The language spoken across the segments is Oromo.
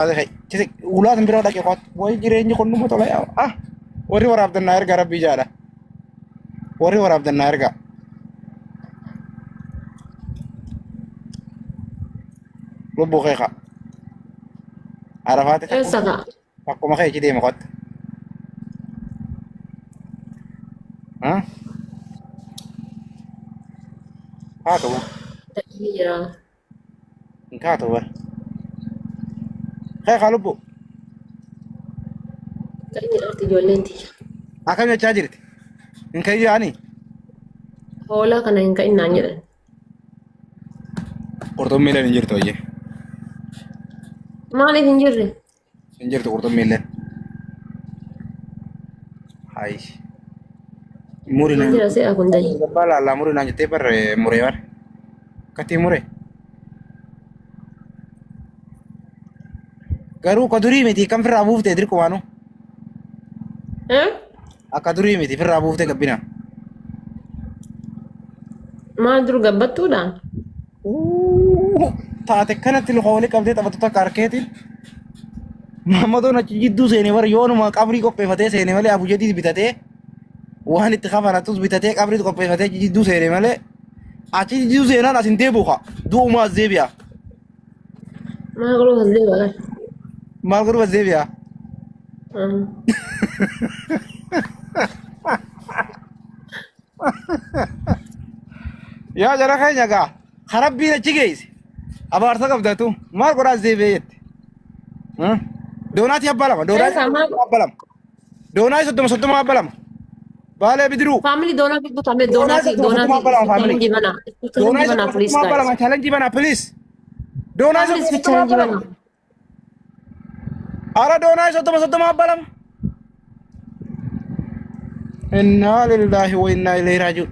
Ulaa san bira dhaqe qoot. Wayi jireenyi kun numa tola yaa. Ah warri waraabdan naa ergaa rabbii jaadha. Warri waraabdan naa ergaa. Lubbuu kee kaa. Arafaati Eessa ka'a? Akkuma kee achi deema qoot. Ah haa ta'u. Ta'ee jira. Hin kaatu bar. Kee kaa lubbu. Ta'ee jedhamti ijoolleen tiyya. Akkam jechaa jirti? Hin kayyuu ani. Hoolaa kana hin ka'in naan jedhan. Qurxummiileen hin jirtu hojii. Maaliif hin jirre? Hin jirtu qurxummiilleen. Hayi. Muri Hin naan. jira se'a kun dayi. Gabbaa laallaa muri naan jettee bar muree bar. Katii muree. Garuu ka durii miti kan firraa buuftee dirqumaanu. Eh? Akka durii miti firraa buuftee gabbina. Maal dur gabbattuudha? Uuuu, Taate kanatti luka walii qabdee taphatu takka harkeetiin. Maammadoon achi jidduu seene bara yoonuma qabrii qopheeffatee seene malee abujadii bitatee waan itti kafanatus bitatee qabrii qopheeffatee achi jidduu seene malee achi jidduu seenaan as hin deebi'u kaa du'umaa as deebi'a. Maal godhuuf as deebi'a kan? Maal godhuuf as deebi'a? Yaa jara keenya gaa karabbiin achi geesse abaarsa qabdatu maal godhaa as deebi'ee jette. Doonaatii abbaa lama doonaatii Eessa maal? abbaa lama doonaatii 30 30 abbaa lama baalee bidiruu Family doonaa fi kutame doonaa doonaa fi 30 doonaa 30 fi abbaa lama faamilii challenge bana. Challenge doonaa bana 30 please 30 abbaa guys. lama challenge banaa please doonaa Family 30 30 challenge abbaa lama bana. Ara doonaa 30 30 abbaa lama. Innaa lillaahi wa innaa ilayhi raaji'uun.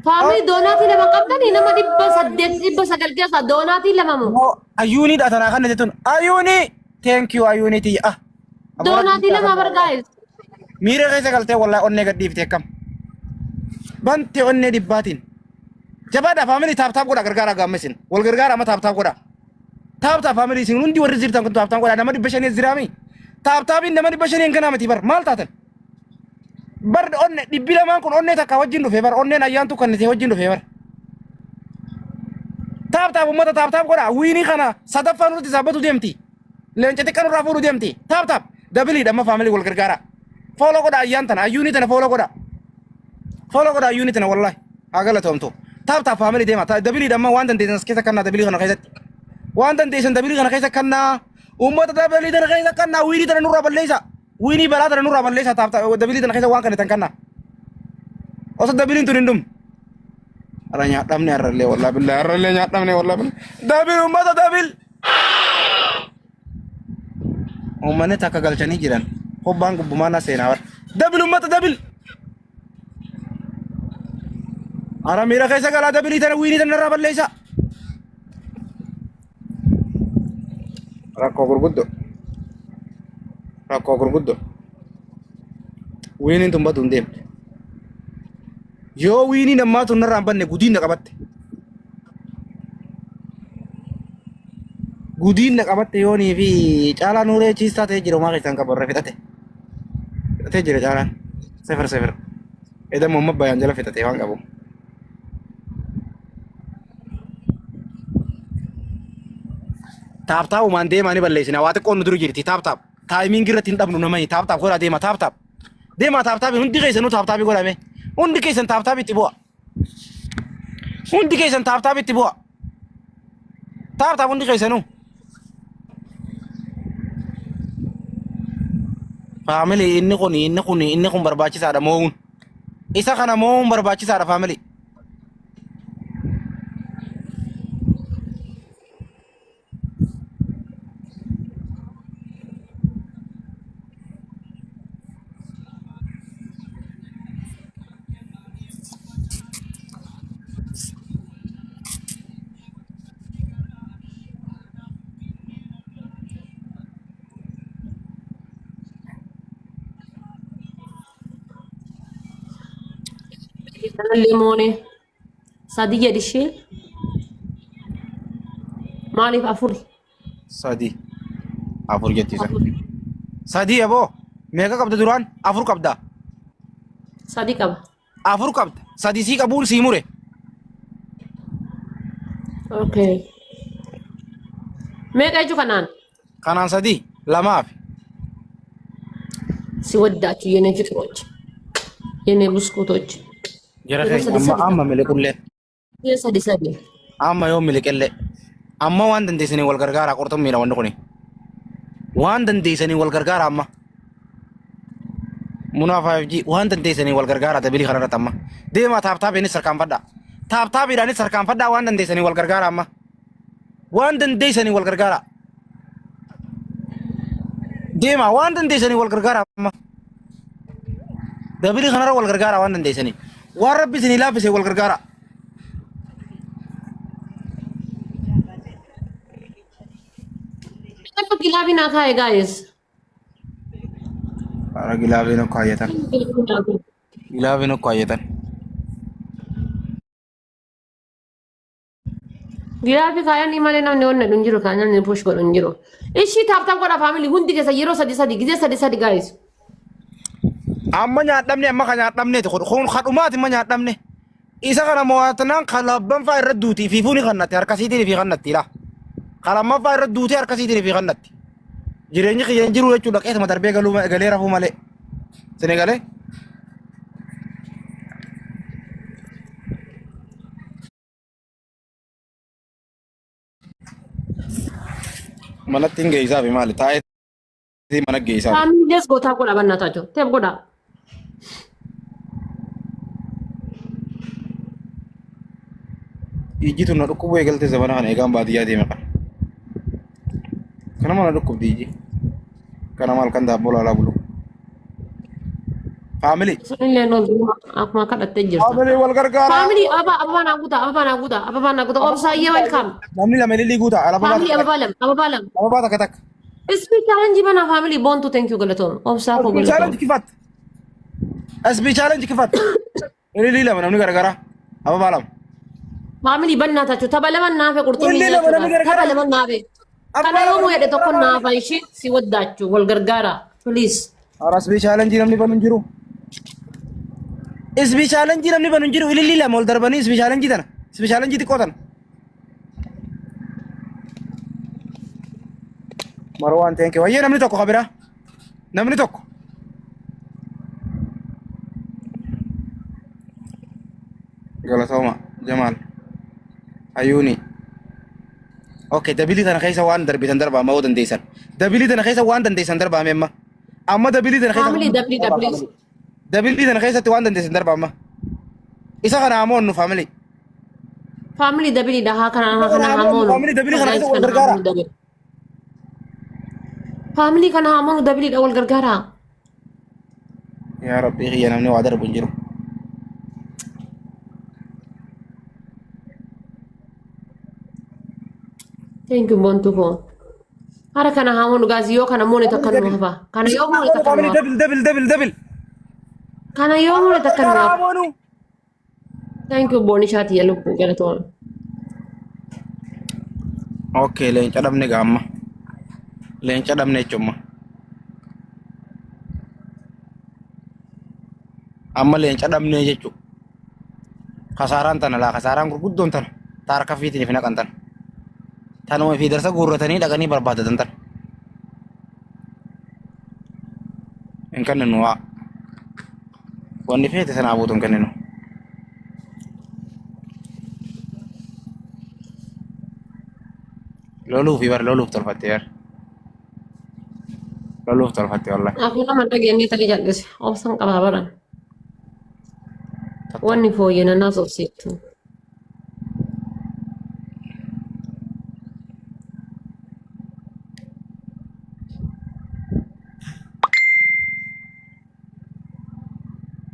Faamilii doonaatii lama qabdanii nama 800 900 keessaa doonaatii lama moo? Moo ayyuunii dha tanaa kan jettuun ayyuunii thank you ayyuunii tiyya ah. Aboo rabbi Doonaatii isaa lama kan bar guys. Miira keessa galtee wallaahi onnee gad dhiifte akkam. Bante onnee dhibbaatiin. Jabaadha faamilii taap taap godha gargaaraa gaamma isin. Wal gargaara amma taap taap godha. Taap taap faamilii isin hundi warri jirtan kun taap taap godha nama 500 jiraami. Taap taapiin nama 500 hin kanaa miti bar maal taatan? Bar onne 200 kun onnee takka wajjin dhufe bar onneen ayyaantu kan ta'e wajjin dhufe bar. Taap taap uummata taap taap godha wiinii kana sadaffaa nurratti saabbatu deemti. Leenca xiqqaa nurraa fuudhu deemti. Taap taap dabiliidha amma faamilii wal gargaara. Fooloo godha ayyaan tana ayyuunii tana fooloo godha. Follow godha ayyuuni tana wallahi. Haa galatoomtu. Taap taap faamilii deema. Dabiliidha amma waan dandeessan as keessa kannaa dabilii kana keessatti. Waan dandeessan dabilii kana keessa kannaa. Uummata dabilii tana keessa kannaa wiinii tana nurraa balleessa. Wiinii balaa tana nurraa balleessa taap taap dabilii tana keessa waan kana tan kannaa. Osoo dabiliin tun hin dhumne. Har'a nyaadhamne har'allee wallahi billahi har'allee nyaadhamne wallahi billahi. Dabil uummata dabil. Uummanni takka galchanii jiran. Kubbaan gubbumaa na seenaa bara. Dabil uummata dabil. Ara miira keessa galaa dabilii tana wiinii tana irraa balleessa. Rakkoo gurguddoo. Rakkoo gurguddoo. Wiiniin tun badu hin deemte. Yoo wiiniin ammaa tun narraa hin banne gudiin na qabatte. Gudiin na qabatte yoonii fi caalaa nuuree chiistaa ta'ee jira homaa keessaan qabu irra fixate. Fixatee jira caalaan. Sefir sefir. Edammoo amma bayaan jala fixate waan qabu. Taap taapumaan deemaa ni balleessina. Waa xiqqoon nu dura jirti. Taap taap. Taayimiingii irratti hin dhabnu namani. Taap taap godhaa deema. Taap taap. Deemaa taap taapiin hundi keessanuu taap taapii godhame. Hundi keessan taap taapii itti bu'a. Hundi keessan taap taapii itti bu'a. Taap taap hundi keessanuu. Faamilii inni kun inni kun inni kun barbaachisaadha moo'uun. Isa kana moo'uun barbaachisaadha faamilii. Kanallee moonee. Sadi jedhi ishee. Maaliif afuri? Sadi. Afur jetti isa. Afur. Sadi aboo. Meeqa qabda duraan? Afur qabda. Sadi qaba. Afur qabda. Sadi sii qabuun sii mure. Okay. Meeqa jechuu kanaan? Kanaan sadi. Lamaaf. Si waddaachu የኔ ፍቅሮች የኔ ብስኩቶች Jara Yeroo keenya sadi amma sadi amma miliqullee. Yeroo sadi sadi. Amma yoo miliqellee. Amma waan dandeessanii wal gargaaraa qurxummiidha wanni kuni. Waan dandeessanii wal gargaaraa amma. Munaa 5G waan dandeessanii wal gargaaraa dabilii kanarratti amma. Deemaa taaptaabiinis sarkaanfadhaa. Taaptaabiidhaanis sarkaanfadhaa waan dandeessanii wal gargaaraa amma. Waan dandeessanii wal gargaaraa. Deemaa waan dandeessanii wal gargaaraa amma. Dabilii kanarra wal gargaaraa waan dandeessanii. Waan rabbi isinii laaffise wal gargaaraa. Akka gilaabii naa kaa'e guys. Ara gilaabiin akka hayyatan. Gilaabiin akka hayyatan. Gilaabii kaayanii malee namni onna hin jiru kan namni push godhu hin jiru. Ishii taap taap godha faamilii hundi keessa yeroo sadi sadi gizee sadi sadi guys. Amma nyaadhamne amma ka nyaadhamneeti kun kun kadhumaati amma nyaadhamne. Isa kana mo'atanaan kan lammaffaa irra duuti fiifuu ni kannatti harka siitiin fi kannatti laa. Kan lammaffaa irra duutee harka siitiin fi kannatti. Jireenyi kiyya hin jiru jechuudha qeetuma darbee galuu galee rafuu malee. Sini galee? Manatti hin geessaa fi maali? Taa'ee mana geessaa. Faamilii dees gootaa godha bannataachoo. Teef godha. Ijji tun na dhukkubuu eegalte zamana kana eegaan baadiyyaa deeme kana. Kanama na dhukkubdi ijji. Kanama halkan daabboo laalaa bulu. Faamilii. Sunillee nooltu akkuma kadhattee jirta. Faamilii wal gargaara. Faamilii ababaa ababaa naa guutaa ababaa naa guutaa ababaa naa guutaa obsaayyee welcome. Namni lama ilillii guutaa. Ababaa Faamilii takka ababaa lama ababaa lama. Ababaa takka takka. Ispi challenge banaa faamilii boontu thank you galatoom. Obsaa koo SB galatoom. challenge kifat. SB challenge kifat. Ilillii lama namni gargaara. Ababaa lama. Faamilii bannaa tachu tapha lama naafe qurxummii Ilillii lama namni nyaachuudhaaf. Tapha gargaara. lama naafe. Kana Ababaa yoo lama mo'edhe namni tokko gargaara. naafa ishee si waddaachu wal gargaara. Please. Ara SB challenge namni banu hin jiru. SB challenge namni banu hin jiru. Ilillii lama ol darbanii SB challenge tana. SB challenge xiqqoo tana. Marwaan thank you. Wayyee namni tokko kabira. Namni tokko. Galatooma Jamaal. Ayuuni. Okay, dabilii tana keessa waan darbitan darbaa amma yoo dandeessan. Dabilii tana keessa waan dandeessan darbaa amma. Amma dabilii tana keessa. Faamilii dabilii dabilii. Dabilii tana keessatti waan dandeessan darbaa amma. Isa kana ammoo nu faamilii. Faamilii dabilii dha haa kana haa kana haa moonu. Faamilii dabilii kana keessa wal gargaara. Faamilii kana haa moonu dabilii dha wal gargaara. Yaa Rabbii kiyya namni waa darbu hin jiru. Thank you boontu koo. Hara kana haa moonu gaazii yoo kana moone takka nu hafa. Kana yoo moone takka nu Faamilii hafa. dabil dabil dabil dabil. Kana yoo moone takka nu Gargaara hafa. moonu. Thank you boonishaati yaa lubbuu galatoon. Okay, leenca dhabne gaamma. Leenca dhabne jechuun amma leenca dhabne jechuudha. Kasaaraan tana laa kasaaraan gurguddoon tana ta harka fiitiin fi naqan tana. Tanuma fi darsa guurratanii dhaqanii barbaadatan tana. Hin kenninu waa. Wanni feete sanaa buutu hin kenninu. Loluufi bar loluuf tolfatte bar. Loluuf tolfatte wallahi. Aku nama dhageenye tarii jal'ise. Obsan qabaa baran. Wanni fooyyee naas obsiitu.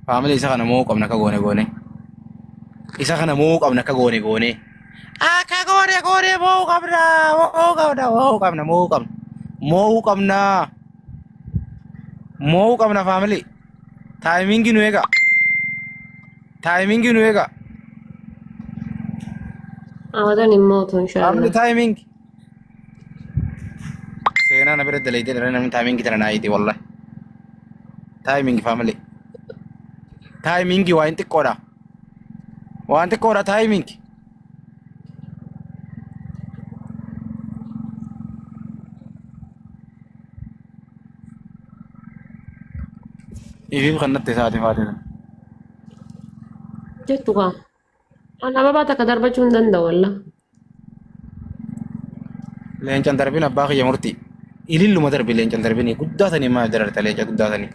Faamilii isa kana mo'uu qabna akka goone goone. Isa kana mo'uu qabna akka goone goone. Akka goone goone mo'uu qabna mo'uu qabna mo'uu qabna mo'uu qabna mo'uu qabna mo'uu qabna faamilii. Taayimiingii nu eega. Taayimiingii nu eega. Amadan hin mootu Faamilii inshaallah. taayimiingii. Seenaa na bira dalaydee dhala namni timing tana naa hiiti wallahi. Timing family. Timing waan xiqqoodha. Waan xiqqoodha timing. Ifiif kan natti isaati faatee. Jettu kaa. An ababaa takka darbachuu hin danda'u wallah. Leencan darbin abbaa kiyya murtii. Ililluma darbi leencan darbini guddaa sanii maal dararta leenca guddaa sanii.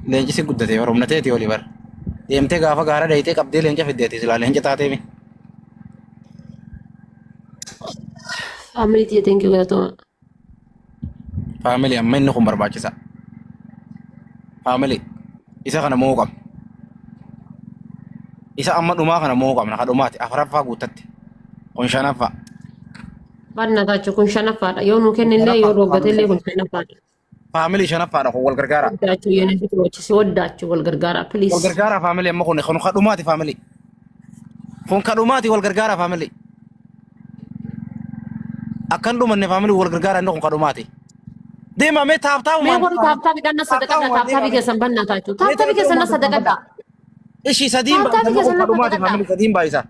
Leenci si guddatee bara humna teetii olii bara. Deemtee gaafa gaara dheeyitee qabdee leenca fiddeeti silaa leenca taateemi. Family tiyya thank you galatooma. Family amma inni kun barbaachisa. Family isa kana mo'uu qabna. Isa amma dhumaa kana mo'uu qabna. Ka dhumaati afuraffaa guuttatti. Kun shanaffaa. Barnataachuu kun shanaffaadha. Yoo nuu kennillee yoo dhooggatillee kun shanaffaadha. Family shanaffaadha kun wal gargaara. Woddaachuu yene fikirochi si woddaachuu wal gargaara Wal please. gargaara family amma kun kun ka dhumaati family. Kun ka dhumaati wal gargaara family. Akkan dhumanne family wal gargaara inni kun ka dhumaati. Deema mee Mee taaptaabumaan. warri taaptaabii dhaan na sadaqadha taaptaabii keessan bannaa taachuu. Taaptaabii keessan na sadaqadha. Ishii sadiin Taaptaabii baay'isa keessan kun na ka dhumaati sadaqadha. family sadiin baay'isa.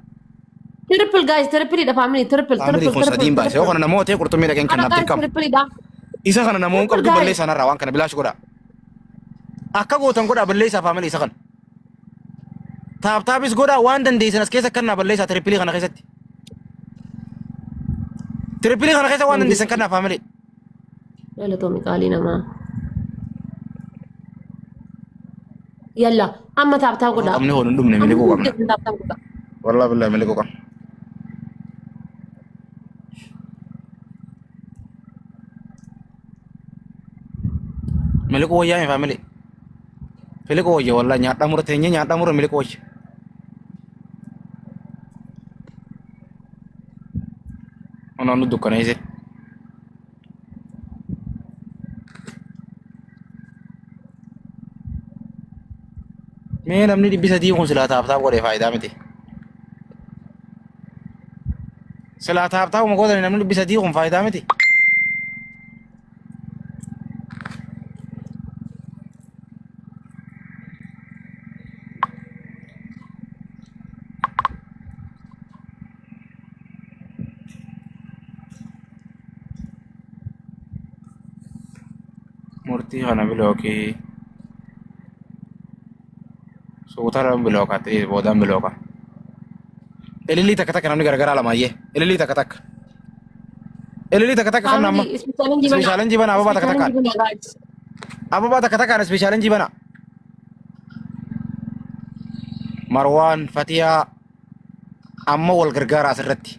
Triple guys triple dha family triple Family triple kun triple sadiin baay'isa. Yoo triple. kana namoota ta'e qurxummii dhaqeen Ana kennaaf guys dirqama. triple dha. Isa kana namoonni Triple qabdu guys. balleessaa narraa waan kana bilaash godha. Akka gootan godhaa balleessaa family isa kana. Taaptaapis godhaa waan dandeessan as keessa kannaa balleessaa triple kana keessatti. Triple kana keessa waan dandeessan kannaa family. Galatoomi qaalii namaa. Yalla amma tap tap godhaa. Qabni hoon hin dhumne Amma miliquu hundi qabna. keessan tap tap godhaa. Wallaahi billahi miliquu qabna. Miliquu wayyaa mi family. Miliquu wayya wallaahi nyaadhaa mura teenyee nyaadhaa mura miliquu wayya. Onaan nu dukkaneesse. Mee namni 300 kun silaa tap tap godhee faayidaa miti. Silaa tap tapuma godhani namni 300 kun faayidaa miti. Murtii kana bilookii suutarra bilooka ta'e boodaan bilooka. Ilillii takka takka namni garagaraa lamaayyee. Ilillii takka takka. Ilillii takka takka kan amma. Family ispeeshaaleen jibana. Ispeeshaaleen jibana ababaa takka Ispeeshaaleen takkaan. jibana guys. Ababaa takka takkaan ispeeshaaleen jibana. Marwaan Fatiyaa amma wal gargaaraa asirratti.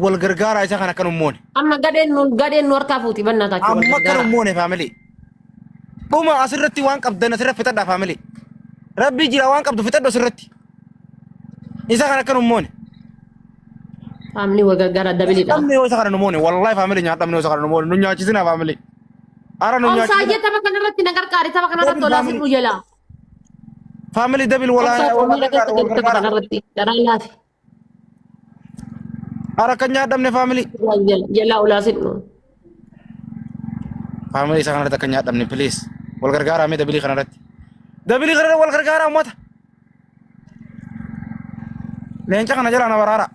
Wal gargaaraa isa kana kan ummoone. Amma gadheen nu harkaa fuuti bannaa taachuu wal Amma kan gargaaraa. ummoone family. Dhuma asirratti waan qabdan asirra fixadhaa family. Rabbii jira waan qabdu fixadhu asirratti. Isa kana kan ummoone. Family wal gargaaraa dabiliidha. Dhabne yoo isa kana nu moone wallahi family nyaadhamne yoo isa kana nu moone nu nyaachisina family. Ara nu nyaachisina. Obsaayyee tapha kanarratti na gargaari tapha kanarratti Double olaa family. sidhu jalaa. Family double Obsaa wal koo miila gargaara keessa wal gadi tapha gargaara. kanarratti garaa laafi. Ara kan nyaadhamne family. Jalaa olaa sidhu. Family isa kanarratti akka nyaadhamne please. Wal gargaaraa mee dabilii kanarratti. Dabilii kanarratti wal gargaaraa uummata. Leenca kana jalaa na baraara.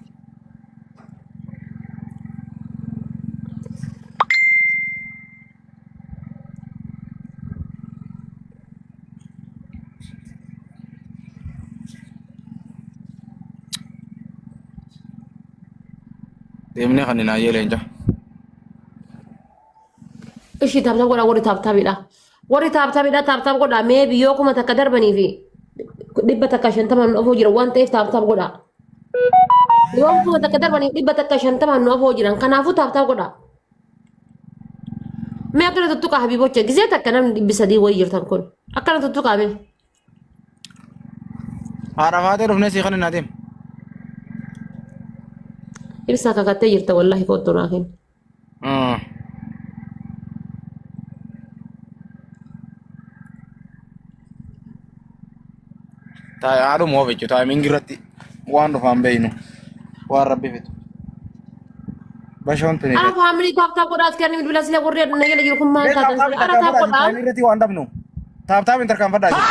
Deemnee kan hin ayyee leenca. Ishii tap tap godhaa warri tap tapidha. Warri tap tapidha tap tap godhaa mee biyyoo 1000 darbanii fi 150 nu afoo jira waan ta'eef tap tap godhaa. Yoo 1000 darbanii 150 nu afoo jiran kanaafuu tap tap godhaa. Mee akkana tuttuqaa habiibocha gisee takka namni 300 wayii jirtan kun akkana tuttuqaa mee. Haadha faatee dhufnee sii kan hin adeem. Ibsaa kakattee jirta wallaahi kottu naa kenni. Haadhuma of jechuudha. Timing irratti waan dhufaan beeynu. Waan rabbi fidu. Bashoon tuni. Ara faamilii tap tap godhaa iskiriinii bilbilaa sila warri na jala jiru kun maal Mee taatan taaptaap sila ara tap godhaa. tarkaanfadhaa irratti waan dhabnu. Taaptaap hin tarkaanfadhaa jiru.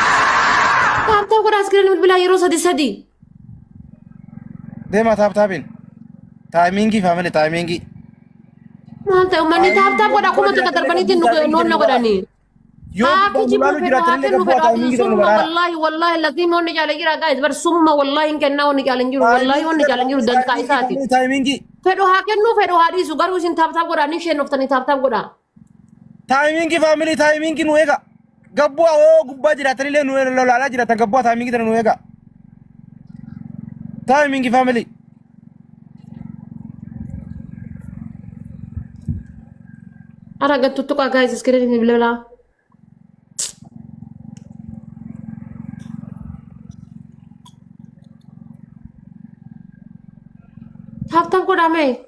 Tap tap godhaa iskiriinii bilbilaa yeroo sadi sadi. Deemaa taaptaapiin. Taayimiingii faamilii taayimiingii. Maal ta'e uummanni tap tap godhaa 1000 darbaniitiin nu na godhanii. Yoo Haa gubbaan kijibuu laalu fedhu haa jiraatanillee kennu gabboo fedhu haa taayimiingii kennu ta'uu nu summa baraara. wallaahi wallaahi laziim onni jaala jira guys bar summa wallaahi hin kennaa onni jaala hin jiru wallaahi onni jaala hin jiru dantaa isaati. Taayimiingii. Fedhu haa kennu fedhu haa dhiisu garuu isin taap taap godhaa ni sheennoftanii taap taap godhaa. Taayimiingii faamilii taayimiingii nu eega. Gabboo yoo gubbaa jiraatanillee nu lolaalaa jiraatan gabboo taayimiingii tana nu eega. Taayimiingii faamilii. Ara gad tuttuqaa guys iskiriin bilbilaa. Taap taap godhaa mee.